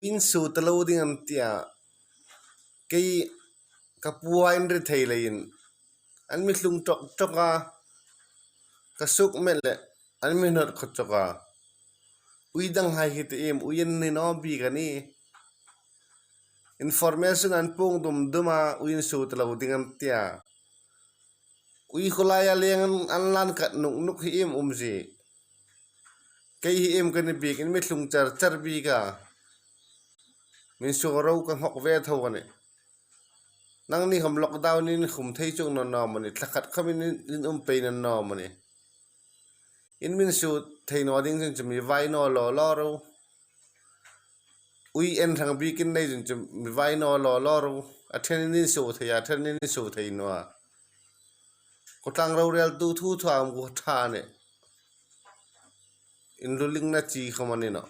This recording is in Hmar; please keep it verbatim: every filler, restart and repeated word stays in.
Insuo ta lo ding an tia, kei ka puhai an ri thei leiin an mi tlung ṭawk ṭawk a, ka suk met leh an mi hnawt khawp ṭawk a. Ui danghai hi ti iem, ui an ni naw bik a nih. Information an puong dum dum a, ui insuo ta lo ding an tia. Ui khawlaia leng an lan kat nuk nuk hi iem umzie. Kei hi iem ka ni bik, in mi tlung char char bik a. Min suo ro, ka nghawk ve tho ka nih. Nangni khawm lockdown in khum thei chuong naw naw maw ni, thla khat khawmin in um pei naw naw maw ni. In min suo thei naw ding chun chu mi vai naw law law ro. Ui en hrang bikin nei chun chu mi vai naw law law ro. A ṭhenin insuo thei a, a ṭhenin insuo thei naw a. Khawtlang roreltu thu thu a um ku ṭha a nih. Inlulingna chi khawm a ni naw.